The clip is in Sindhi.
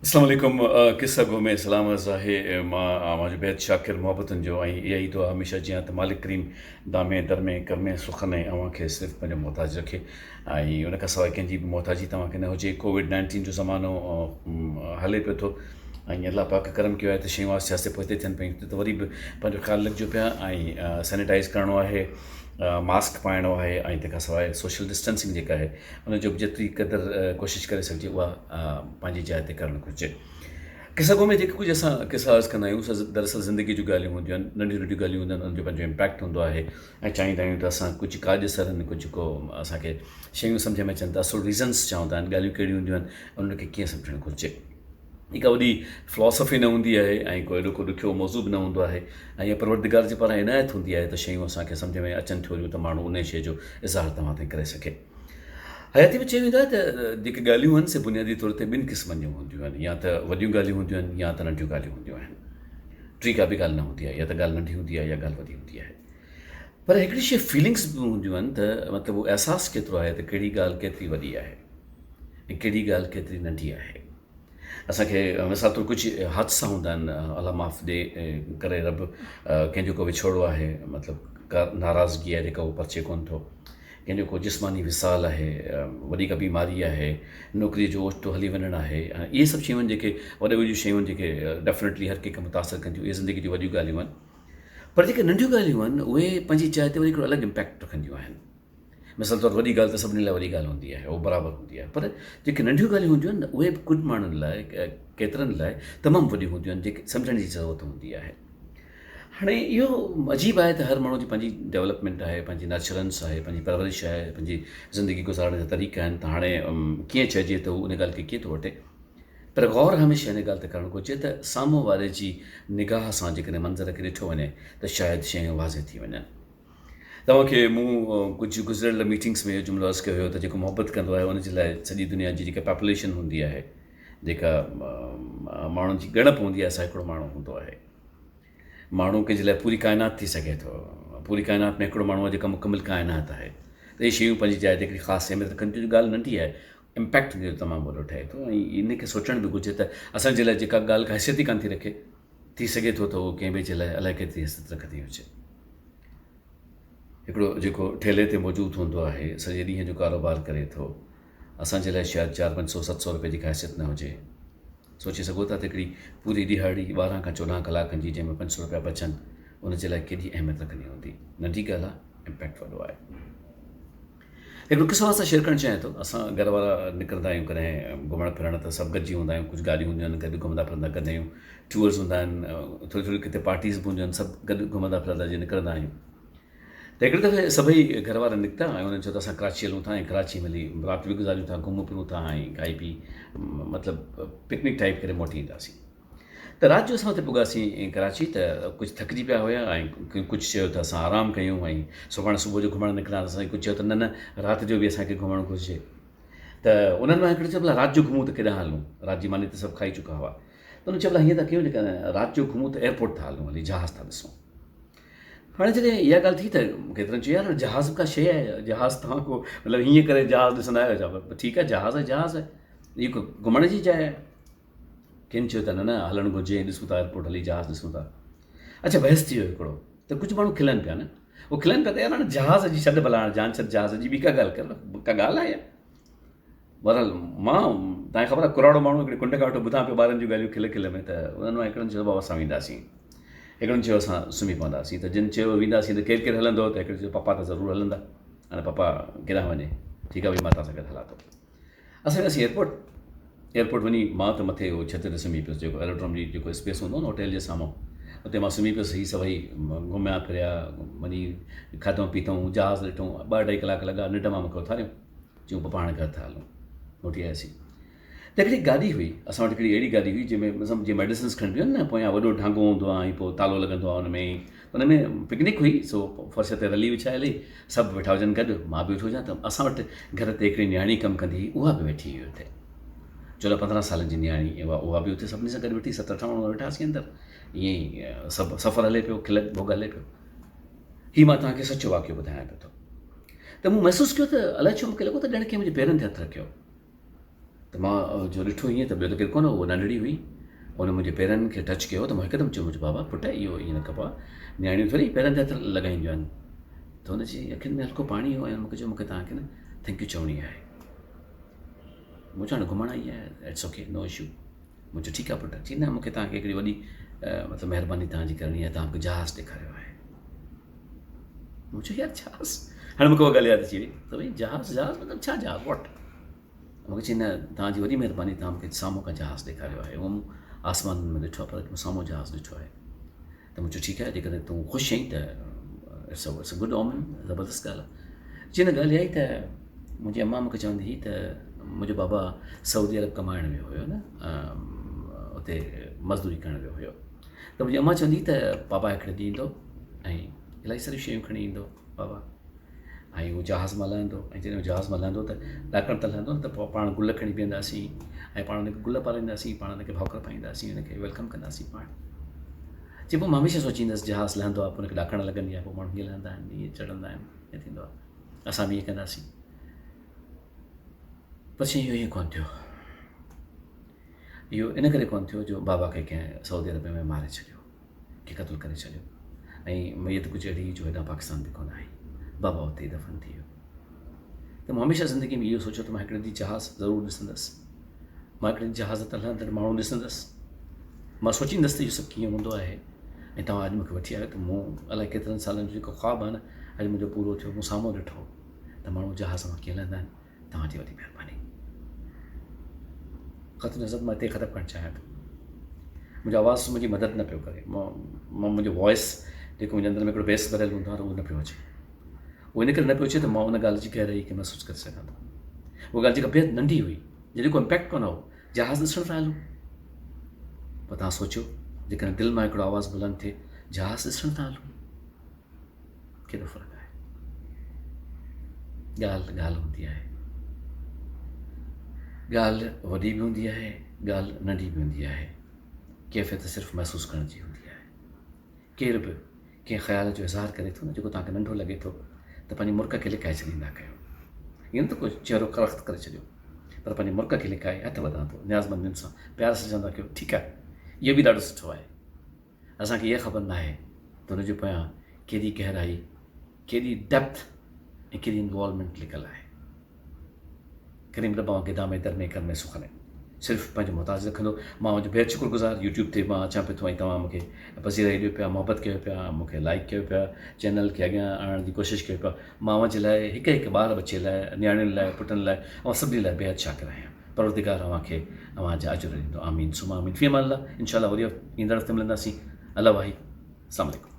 اسلام عليڪم قصه گو ۾ سلام عرض آهي مان اوهان جو بيحد شاڪر محبتن جو ۽ اها ئي دعا هميشه جيان ته مالڪ ڪريم دامي درمي ڪرمي سخن ۽ اوهان کي صرف پنهنجو محتاج رکي ۽ ان کان سواء ڪنهن جي به محتاجي توهان کي نه هجي. ڪووڊ نائنٽين جو زمانو هلي پيو ٿو ۽ الله پاڪ ڪرم ڪيو آهي ته شيون آهستي آهستي پوئتي ٿين پيون ته وري به پنهنجو خيال رکجو پيا ۽ سينيٽائز ڪرڻو آهي ماسڪ پائڻو آهي ۽ تنهن کان سواء سوشل ڊسٽنسنگ جيڪا آهي ان جو به جيتري قدر ڪوشش ڪري سگهجي اها پنهنجي جاء تي ڪرڻ گهرجي. قصه گو ۾ جيڪي ڪجهه اسان قصا عرض ڪندا آهيون سي دراصل زندگي جون ڳالهيون هونديون آهن، ننڍيون ننڍيون ڳالهيون هونديون آهن انهن جو پنهنجو امپيڪٽ هوندو آهي ۽ چاهيندا آهيون ته اسان ڪجهه ڪاڄ سرن ڪجهه ڪو اسان کي شيون سمجهه ۾ اچن ته اصل ريزنس ڇا هوندا آهن ڳالهيون ڪهڙيون هونديون آهن انهن کي ڪيئن سمجهڻ گهرجي. هي ڪا وڏي فلاسافي نه هوندي آهي ۽ ڪو ايڏو ڪو ڏکيو موضوع به نه هوندو آهي ۽ اها پروردگار جي پاران عنايت هوندي آهي ته شيون اسان کي سمجهه ۾ اچن ٿيون ته ماڻهو انهي شيء جو اظهار توهان تائين ڪري سگهي. حياتي ۾ چيو ويندو آهي ته جيڪي ڳالهيون آهن سي بنيادي طور تي ٻن قسمن جون هونديون آهن يا ته وڏيون ڳالهيون هونديون آهن يا ته ننڍيون ڳالهيون هونديون آهن. ٽين ڪا به ڳالهه نه هوندي آهي يا ته ڳالهه ننڍي هوندي آهي يا ڳالهه وڏي هوندي آهي. پر هڪڙي شيء فيلنگس به هونديون آهن ته مطلب اهو احساس ڪيترو آهي ته ڪهڙي ڳالهه ڪيتري وڏي آهي ۽ ڪهڙي ڳالهه ڪيتري ننڍي آهي. اسان کي مثال طور ڪجهه حادثا هوندا آهن الله معاف ڏي ڪري رب ڪنهن جو ڪو وڇوڙو آهي مطلب ڪا ناراضگي آهي جيڪا هو پرچي ڪونه ٿو ڪنهن جو ڪو جسماني وصال آهي وڏي ڪا بيماري آهي نوڪري جو اوچتو هلي وڃڻ آهي ۽ اهي سڀ شيون آهن جيڪي وڏي وڏيون شيون آهن جيڪي ڊيفنيٽلي هر ڪنهن کي متاثر ڪن ٿيون اهي زندگي جون وڏيون ڳالهيون آهن پر جيڪي ننڍيون ڳالهيون آهن اهي پنهنجي جاء تي وري هڪڙو الڳ امپيڪٽ رکنديون آهن مثال طور وڏي ڳالهه ته سڀني لاء وڏي ڳالهه هوندي آهي اهو برابر هوندي آهي پر جيڪي ننڍيون ڳالهيون هونديون آهن نه اهي به ڪجهه ماڻهن لاء ڪيترن لاء تمام وڏيون هونديون آهن جيڪي سمجهڻ جي ضرورت هوندي آهي هاڻي اهو عجيب آهي ته هر ماڻهو جي پنهنجي ڊولپمينٽ آهي پنهنجي نرچرنس آهي پنهنجي پرورش آهي پنهنجي زندگي گذارڻ جا طريقا آهن ته هاڻي ڪيئن چئجي ته هو ان ڳالهه کي ڪيئن ٿو وٺي پر غور هميشه ان ڳالهه تي ڪرڻ گهرجي ته سامهون واري جي نگاهه سان جيڪڏهن منظر کي ڏٺو وڃي ته شايد شيون واضح ٿي وڃن. توهان کي مون ڪجهه گذريل ميٽنگس ۾ اهو جملو عرض ڪيو هيو ته جيڪو محبت ڪندو آهي ان جي لاء سڄي دنيا جي جيڪا پاپوليشن هوندي آهي جيڪا ماڻهن جي ڳڻپ هوندي آهي سا هڪڙو ماڻهو هوندو آهي. ماڻهو ڪنهن جي لاء پوري ڪائنات ٿي سگهي ٿو. پوري ڪائنات ۾ هڪڙو ماڻهو آهي جيڪا مڪمل ڪائنات آهي. ته اهي شيون پنهنجي جاء تي هڪڙي خاص اهميت رکن ٿيون جو ڳالهه ننڍي آهي امپيڪٽ ان جو تمام وڏو ٺهي ٿو ۽ ان کي سوچڻ به گهرجي ته اسان جي لاء جيڪا ڳالهه ڪا حيثيت ئي ڪانه ٿي رکي ٿي سگهي ٿو ته اهو ڪنهن ٻئي جي لاء الائي ڪيتري حيثيت رکندي هجي. هڪڙو جيڪو ٺيلهي تي موجود هوندو آهي سڄي ڏينهن جو ڪاروبار ڪري ٿو اسان جي لاء شايد چار پنج سو ست سو روپيه جي ڪا حيثيت نه هجي. سوچي سگهو ٿا ته هڪڙي پوري ڏهاڙي 12 کان 14 ڪلاڪن جي جنهن ۾ 500 روپيا بچن ان جي لاء ڪيڏي اهميت رکندي هوندي. ننڍي ڳالهه آهي امپيڪٽ وڏو آهي. هڪڙو قصو اوهان سان شيئر ڪرڻ چاهيان ٿو. اسان گهر وارا نڪرندا آهيون ڪڏهن گهمڻ ڦرڻ ته سڀ گڏجي هوندا آهيون ڪجهه گاڏيون هونديون آهن گڏ گهمندا ڦرندا ڪندا آهيون ٽوئرز هوندا آهن ٿوري ٿوري ڪٿي پارٽيز به هونديون آهن سڀ گڏ گهمندا ڦرندا جيئن نڪرندا آهيون ته هڪڙي دفعي سڀئي گهر وارا نڪتا ۽ انهن چيو ته اسان ڪراچي هلون ٿا ۽ ڪراچي ۾ هلي رات به گذاريون ٿا گهمون ڦرون ٿا ۽ کائي پي مطلب پڪنڪ ٽائپ ڪري موٽي اينداسين ته رات جو اسان اتي پڳاسين ڪراچي ته ڪجهه ٿڪجي پيا هيا ۽ ڪجهه چيو ته اسان آرام ڪيون ۽ سڀاڻي صبح جو گهمڻ نڪرنداسين ڪجهه چيو ته نه نه رات جو به اسان کي گهمڻ گهرجي ته انهن مان هڪڙي چيو ڀلا رات جو گهمون ته ڪيڏانهن هلون رات جي ماني ته سڀ کائي چڪا هئا ته انهن چيو ڀلا هيئن ٿا ڪيون جيڪڏهن رات جو گهمون ته ايئرپورٽ ٿا هلون هلي جهاز ٿا ڏسون هاڻي جڏهن اها ڳالهه ٿي ته ڪيترن چيو يار جهاز به ڪا شيء آهي جهاز توهان ڪو مطلب هيئن ڪري جهاز ڏسندا آهيو ڇا ٺيڪ آهي جهاز آهي جهاز آهي هي ڪو گهمڻ جي جاء آهي ڪن چيو ته نه نه هلڻ گهرجي ڏسون ٿا ايئرپورٽ هلي جهاز ڏسون ٿا اڇا بحث ٿي ويو هڪڙو ته ڪجهه ماڻهو کلن پيا نه اهو کلن پيا ته يار هاڻي جهاز جي ڇڏ ڀلا هاڻي جان ڇڏ جهاز جي ٻي ڪا ڳالهه ڪر ڪا ڳالهه آهي يار بهرحال مان تنهن خبر آهي ڪراڙو ماڻهو هڪڙي ڪنڊ کان ويٺو ٻڌان پيو ٻارن جون ڳالهيون کل کل ۾ ته انهن مان هڪڙن چيو بابا اسان وينداسين هڪڙن چيو اسان سمهي پونداسين ته جن چيو وينداسين ته ڪير ڪير هلندو ته هڪڙي چيو پپا ته ضرور هلندا هاڻي پپا ڪيڏانهن وڃي ٺيڪ آهي ڀئي مان توهان سان گڏ هلان ٿو اسان وياسين ايئرپورٽ ايئرپورٽ وڃي مان ته مٿي اهو ڇت تي سمهي پيس جيڪو ايروڊروم جي جيڪو اسپيس هوندو آهي نه هوٽل جي سامهون اتي مان سمهي پيس هي سڀئي گهميا ڦريا وڃي کاڌو پيتو جهاز ڏٺو ٻه اڍائي ڪلاڪ لڳا ننڊ مان مونکي اٿاريو چيون پپا هاڻي گهر ٿا هلون. موٽي آياسين ته هڪڙي گاڏي هئي اسان وٽ هڪڙي اهڙي گاڏي هئي جنهن ۾ مطلب جيئن ميڊيسنس کڻبيون آهن نه پويان وڏو ڍانگو هوندو آهي ۽ پوء تالو لڳندو آهي ان ۾ ان ۾ پڪنڪ هئي سو فرش تي رلي وڇايل هئي سڀ ويٺا هجن گڏ مان به ويٺو هجان ته اسان وٽ گهر تي هڪڙي نياڻي ڪم ڪندي هئي اها به ويٺي هئي اتي 14 15 سالن جي نياڻي اها اها به اتي سڀني سان گڏ ويٺي ست اٺ ماڻهو ويٺاسين اندر ائين ئي سڀ سفر هلي پيو کل ڀوڳ هلي پيو هي مان توهان کي سچو واقعو ٻڌايان پيو ٿو ته مون محسوس ڪيو ته الائي ڇو مون کي لڳو ته ڄڻ ڪنهن منهنجي پيرن تي هٿ رکيو. ته مان جو ڏٺو ائين ته ٻيو ته ڪير ڪونه هو، هوء ننڍڙي هئي. هن منهنجي پيرن کي ٽچ ڪيو ته مان هڪدم چيو منهنجو بابا پٽ اهو ائين نه ڪبو آهي، نياڻيون ٿوري پيرن تي هٿ لڳائينديون آهن. ته هن جي اکين ۾ هلڪو پاڻي هو ۽ هن مون کي چيو مون کي توهان کي نه thank you چوڻي آهي. مون چيو هاڻي گهمڻ آئي آهي it's okay no issue. مون چيو ٺيڪ آهي پٽ. چي نه مون کي توهان کي هڪڙي وڏي مطلب مهرباني توهان جي ڪرڻي آهي، توهان مون کي جهاز ڏيکاريو آهي. مون چيو يار جهاز؟ هاڻي مون کي اها ڳالهه ياد اچي وئي ته ڀئي جهاز جهاز مطلب ڇا جهاز واٽ؟ مون کي چيائين نه توهان جي وڏي مهرباني توهان مون کي سامهون کان جهاز ڏيکاريو آهي. مون آسمان ۾ ڏٺو آهي پر مون سامهون جهاز ڏٺو آهي. ته مون چيو ٺيڪ آهي جيڪڏهن تون خوش آهين ته it's a good اومن زبردست ڳالهه آهي. چيائين نه ڳالهه اها آهي ته منهنجي امان مون کي چوندي هئي ته منهنجو بابا سعودي عرب ڪمائڻ ويو هيو نه اتي مزدوري ڪرڻ ويو هيو ته منهنجي امان چوندي هئي ته بابا هڪڙي ڏينهن ايندو ۽ الاهي ساريون شيون کڻي ايندو بابا ۽ هو جهاز مان لهندو ۽ جڏهن هو جهاز مان لهندو ته ڏاڪڻ تان لهندو نه ته پوء پاڻ گل کڻي بيهنداسين ۽ پاڻ هن کي گل پارائينداسين پاڻ هن کي ڀاڪر پائينداسين هن کي welcome ڪنداسين پاڻ چي پوء مان هميشه سوچيندس جهاز لهندو آهي پوء هن کي ڏاڪڻ لڳندي آهي پوء ماڻهو هيئن لهندا آهن هيئن چڙهندا آهن هيئن ٿيندو آهي اسان به ائين ڪنداسين پر سائين اهو ائين ڪونه ٿيو اهو ان ڪري ڪونه ٿيو جو بابا کي ڪنهن سعودي عرب ۾ ماري ڇڏيو کي قتل ڪري ڇڏيو ۽ ميت ڪجهه اهڙي جو هيڏانهن پاڪستان به ڪونه آئي. بابا اتي ئي دفن ٿي ويو. ته مون هميشه زندگي ۾ اهو سوچيو ته مان هڪڙي ڏينهن جهاز ضرور ڏسندس. مان هڪڙي ڏينهن جهاز تان لهندڙ ماڻهو ڏسندس. مان سوچيندس ته اهو سڀ ڪيئن هوندو آهي ۽ توهان اڄ مون کي وٺي آيو ته مون الائي ڪيترن سالن جو جيڪو خواب آهي نه اڄ منهنجو پورو ٿيو. مون سامهون ڏٺو ته ماڻهو جهاز مان ڪيئن لهندا آهن. توهان جي وڏي مهرباني. خط نظر مان هتي ختم ڪرڻ چاهيان ٿو. منهنجو آواز منهنجي مدد نه پيو ڪري. مان منهنجو وائس جيڪو منهنجي اندر ۾ هڪڙو بيس ڀريل هوندو آهي اهو نه پيو اچي. اهو ان ڪري نه پيو اچي ته مان ان ڳالهه جي گهرائي کي محسوس ڪري سگهان ٿو. اها ڳالهه جيڪا بيحد ننڍي هئي، جنهن جو ڪو امپيڪٽ ڪونه هو، جهاز ڏسڻ ٿا هلون. پر توهان سوچيو جيڪڏهن دل مان هڪڙو آواز بلند ٿئي، جهاز ڏسڻ ٿا هلون. ڪيڏو فرق آهي. ڳالهه ڳالهه هوندي آهي. ڳالهه وڏي به هوندي آهي، ڳالهه ننڍي به هوندي آهي. ڪيفيت صرف محسوس ڪرڻ جي هوندي آهي. ڪير به ڪنهن خيال جو اظهار ڪري ٿو نه جيڪو توهان کي ننڍو لڳي ٿو ته پنهنجي مرڪ کي لڪائي ڇڏيندا ڪيو. ائين نه ته ڪو چهرو کرخت ڪري ڇڏيو پر پنهنجي مرڪ کي لڪائي هٿ وڌان ٿو نيازمندين سان پيار سان چوندا ڪيو ٺيڪ آهي اهو به ڏاڍو سٺو آهي. اسان کي اها خبر ناهي ته ان جي پويان ڪيڏي گهرائي، ڪيڏي ڊيپٿ ۽ ڪيڏي انوالومينٽ لڪل آهي. ڪريم رب اوهان کي دامي درمي ڪرمي سخني صرف پنهنجو محتاج رکندو. مان اوهان جو بيحد شڪر گذار يوٽيوب تي مان اچان پيو ٿو ۽ توهان مون کي پذيرائي ڏيو پيا، محبت ڪيو پيا، مون کي لائيڪ ڪيو پيا، چينل کي اڳيان آڻڻ جي ڪوشش ڪيو پيا. مان اوهان جي لاء هڪ هڪ ٻار ٻچي لاء، نياڻين لاء، پٽن لاء، اوهان سڀني لاء بيحد شاڪر آهيان. پروردگار اوهان کي اوهان جا اجر ڏيندو آمين ثم آمين في امان الله انشاء الله وري ايندڙ هفتي ملنداسين الله واحد السلام عليڪم.